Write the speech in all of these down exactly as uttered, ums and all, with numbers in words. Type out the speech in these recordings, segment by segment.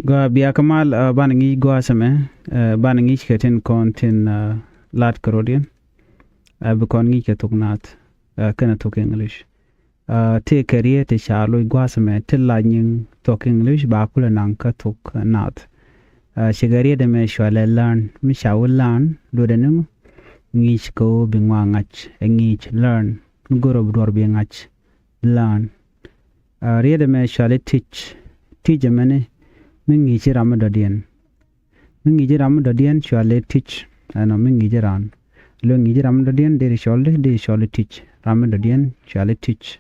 Gua bia kä mal, ah, banɛ ŋi̱i̱c gua̱a̱th ɛmɛ, ah, banɛ ŋi̱i̱c kɛ tin kɔn tin, ah, lat kɛ rɔ̱diɛn. Ah, bi kɔn ŋi̱i̱c kɛ thok naath, ah, kɛnɛ thok English. Ah, tëë kɛ riet ti ca loc gua̱a̱th ɛmɛ ti la nyiŋ thok English ba kulɛ naŋ kä thok naath. Ah, cikɛ riet ɛmɛ cualɛ learn, mi ca wä learn luɔtdɛ ni ŋi̱i̱c kɛ ɣöö bi ŋɔak ŋa̱c, ɛ ŋi̱i̱c learn, mi go̱rɛ bi duɔr bi ŋa̱c learn. Ah, riet ɛmɛ cualɛ teach, teach ɛmɛni mi ŋi̱i̱ci ram mi dɔ̱diɛn. Mi ŋi̱i̱ci ram mi dɔ̱diɛn cualɛ teach. Ɛnɔ mi ŋi̱i̱ci ran. Lo ŋi̱i̱ci ram mi dɔ̱diɛn deri cɔl di, deri cɔl di teach. Ram mi dɔ̱diɛn cualɛ teach.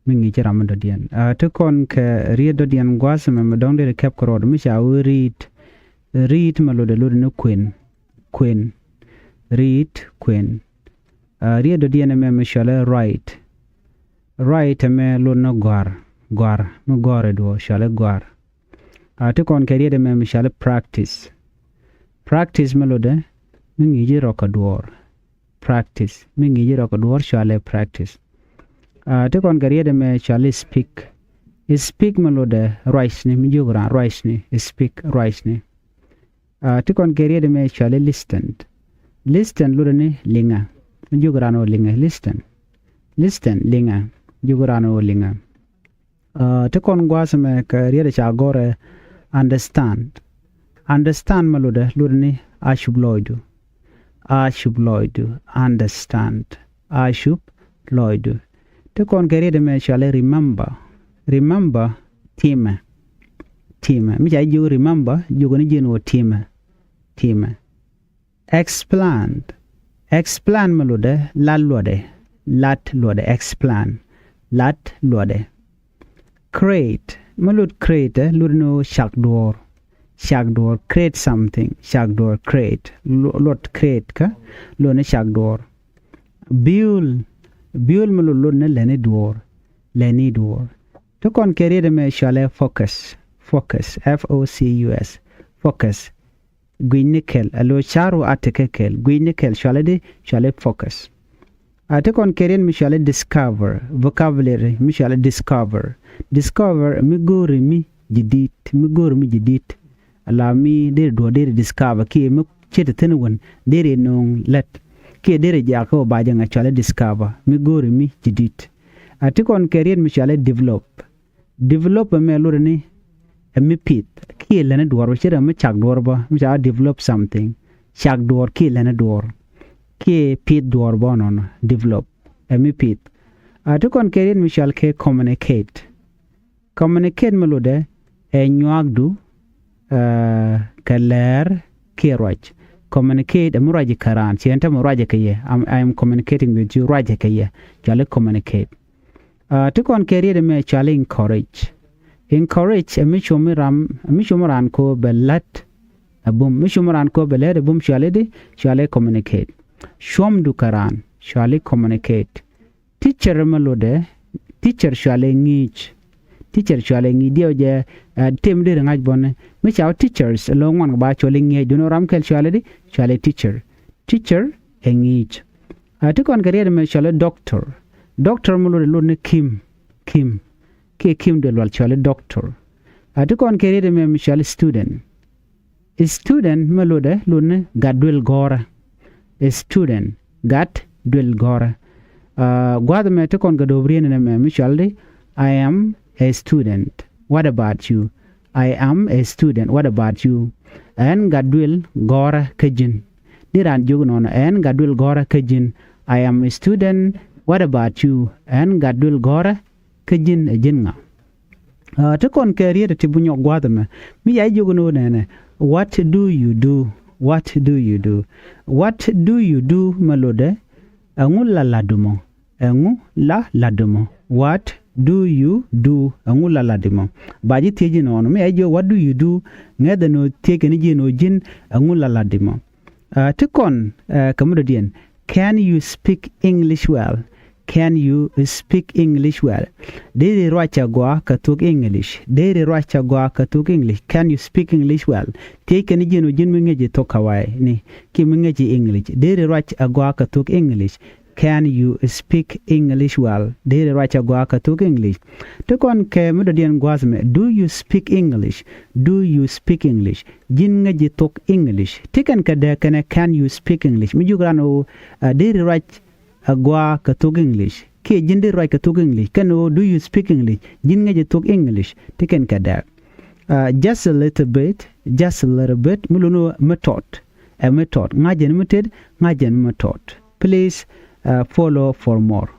Mi ŋi̱i̱ci ram mi dɔ̱diɛn. Ah, ti kɔn kɛ riet dɔ̱diɛn gua̱a̱th ɛmɛ mi dɔ̱ŋ deri kɛp kɛ rɔɔd mi ca wee read. Read mɛ lotdɛ lotdɛ ni kuen. Kuen. Read, kuen. Ah, riet dɔ̱diɛn ɛmɛ mi cualɛ write. Write ɛmɛ lot ni gɔ̱a̱r. Gɔ̱a̱r. Mi gɔ̱a̱r ɛ duɔ̱ɔ̱r cualɛ gɔ̱a̱r. Ah, ti kɔn kɛ riet ɛmɛ mi cualɛ practice. Practice mɛ lotdɛ mi ŋi̱i̱ci rɔ kɛ duɔ̱ɔ̱r. Practice mi ŋi̱i̱ci rɔ kɛ duɔ̱ɔ̱r cualɛ practice. Ah, ti kɔn kɛ riet ɛmɛ cualɛ speak. Speak mɛ lotdɛ ruacni, mi jiök ran ruacni, speak ruacni. Ah, ti kɔn kɛ riet ɛmɛ cualɛ listen. Listen lotdɛ ni liŋɛ. Mi jiök ran ɣöö liŋɛ, listen. Listen, liŋɛ. Jiök ran ɣöö liŋɛ. Ah, ti kɔn gua̱a̱th ɛmɛ kɛ riet ɛ ca gɔ̱rɛ understand. Understand mɛ lotdɛ, lotdɛ ni a cup lɔcdu. A cup lɔcdu, understand. A cup lɔcdu. Ti kɔn kɛ riet ɛmɛ cualɛ remember. Remember, timɛ. Timɛ. Mi ca jiök remember, jiök ni ji̱n ɣöö timɛ. Timɛ. Explain. Explain mɛ lotdɛ lat luɔtdɛ. Lat luɔtdɛ, explain. Lat luɔtdɛ. Create. Mɛ lot create, lot ni ɣöö cak duɔ̱ɔ̱r. Cak duɔ̱ɔ̱r, create something. Cak duɔ̱ɔ̱r, create. Lo-, lot create kä, lot ni cak duɔ̱ɔ̱r. Build. Build mɛ lot, lot ni lätni duɔ̱ɔ̱r. Lätni duɔ̱ɔ̱r. Ti kɔn kɛ riet ɛmɛ cualɛ focus. Focus. F O C U S. Focus. Guic ni kɛl, alo caru a tekɛ kɛl, guic ni kɛl, cualɛ di, cualɛ focus. A ti kɔn kɛ riet mi cualɛ discover, vocabulary mi cualɛ discover. Discover mi go̱o̱ri mi ji̱ di̱t, mi go̱o̱ri mi ji̱ di̱t. Ala mi deri duɔ̱ɔ̱r deri discover kiɛ mi ce̱t thi̱n wän deri no̱o̱ŋ lät. Kiɛ deri jakä wä bacä ŋa cualɛ discover, mi go̱o̱ri mi ji̱ di̱t. A ti kɔn kɛ riet mi cualɛ develop. Develop ɛmɛ lotdɛ ni ɛ mi pith kiɛ lätni duɔ̱ɔ̱r bä, ce̱t ɛ mi cak duɔ̱ɔ̱r bä, mi ca develop something. Cak duɔ̱ɔ̱r kiɛ lätni duɔ̱ɔ̱r kiɛ pith duɔ̱ɔ̱r bä nɔnɔ, develop ɛ mi pith. A ti kɔn kɛ riet mi cual kɛ communicate. Communicate mɛ lotdɛ ɛ nyuakdu, ah, kɛ lɛr kiɛ ruac. Communicate ɛ mi ruac kɛ raan, ciɛ ɛn täämɛ ruac kɛ yɛ. I'm, I am communicating with you, ruac kɛ yɛ. Cualɛ communicate. Ah, ti kɔn kɛ riet ɛmɛ cualɛ encourage. Encourage ɛ mi cuɔ̱m ram, ɛ mi cuɔ̱m raan kɛ ɣöö bɛ la̱t ɛ bum. Mi cuɔ̱m raan kɛ ɣöö bɛ la̱t ɛ bum cualɛ di, cualɛ communicate. Cuɔ̱mdu kɛ raan, cualɛ communicate. Teacher mɛ lotdɛ, teacher cualɛ ŋi̱i̱c. Teacher cualɛ ŋi̱i̱c, diɛw jɛ, ah, tëë mi deri ŋa̱c bɔni. Mi ca wä teachers, lo̱ ŋuan kɛ ba cualɛ ŋi̱i̱c. Duundɛ ram kɛl cualɛ di, cualɛ teacher. Teacher ɛ ŋi̱i̱c. A ti kɔn kɛ riet ɛmɛ cualɛ doctor. Doctor mɛ lotdɛ, lot ni kim. Kim. Kiɛ kim duël wal cualɛ doctor. A ti kɔn kɛ riet ɛmɛ mi cualɛ student. Student mɛ lotdɛ, lot ni gat duël gɔ̱rä. Student, gat duël gɔ̱rä. Ah, gua̱a̱th ɛmɛ ti kɔn kɛ do̱p riet ɛmɛ mi cualɛ di, I am a student. What about you? I am a student. What about you? Ɛn gat duël gɔ̱rä kä ji̱n. Di raan jiök nɔnɔ, ɛn gat duël gɔ̱rä kä ji̱n. I am a student. What about you? Ɛn gat duël gɔ̱rä kä ji̱n, ɛ ji̱n ŋa? Ah, ti kɔn kɛ riet ti bi nyɔk gua̱a̱th ɛmɛ. Mi ca jiök ni ɣöö nɛnɛ, what do you do? What do you do? What do you do mɛ lotdɛ, ɛŋu la la̱tdu mɔ? Ɛŋu la la̱tdu mɔ? What do you do? Ɛŋu la la̱tdu mɔ? Ba ji̱ thiec inɔnɔ. Mi ca jiök what do you do? Ŋäth ɛn ɣöö thiec kɛn ji̱ ɛn ɣöö ji̱n ɛŋu la la̱tdu mɔ? Ah, ti kɔn, ah, kɛ mi dɔ̱diɛn. Can you speak English well? Can you speak English well? Deri ruac agɔaa kɛ thok English. Deri ruac agɔaa kɛ thok English. Can you speak English well? Thiec kɛn ji̱n ɔ ji̱n mi ŋäci thok Kawai ni, kiɛ mi ŋäci English. Deri ruac agɔaa kɛ thok English. Can you speak English well? Deri ruac ɛ gɔaa kɛ thok English? Ti kɔn kɛ mi dɔ̱diɛn gua̱a̱th mɛ, do you speak English? Do you speak English? Ji̱n ŋäc ji̱ thok English? Ti kɛn kɛ dääk kɛnɛ can you speak English? Mi jiök ran ɣöö deri ruac ɛ gɔaa kɛ thok English kiɛ ji̱n deri ruac kɛ thok English. Kɛn ɣöö do you speak English? Ji̱n ŋäc ji̱ thok English? Ti kɛn kɛ dääk. Just a little bit, just a little bit, mi luni ɣöö mi tɔt. Ɛ mi tɔt. Ŋa̱c jɛn mi tet, ŋa̱c jɛn mi tɔt. Please follow for more.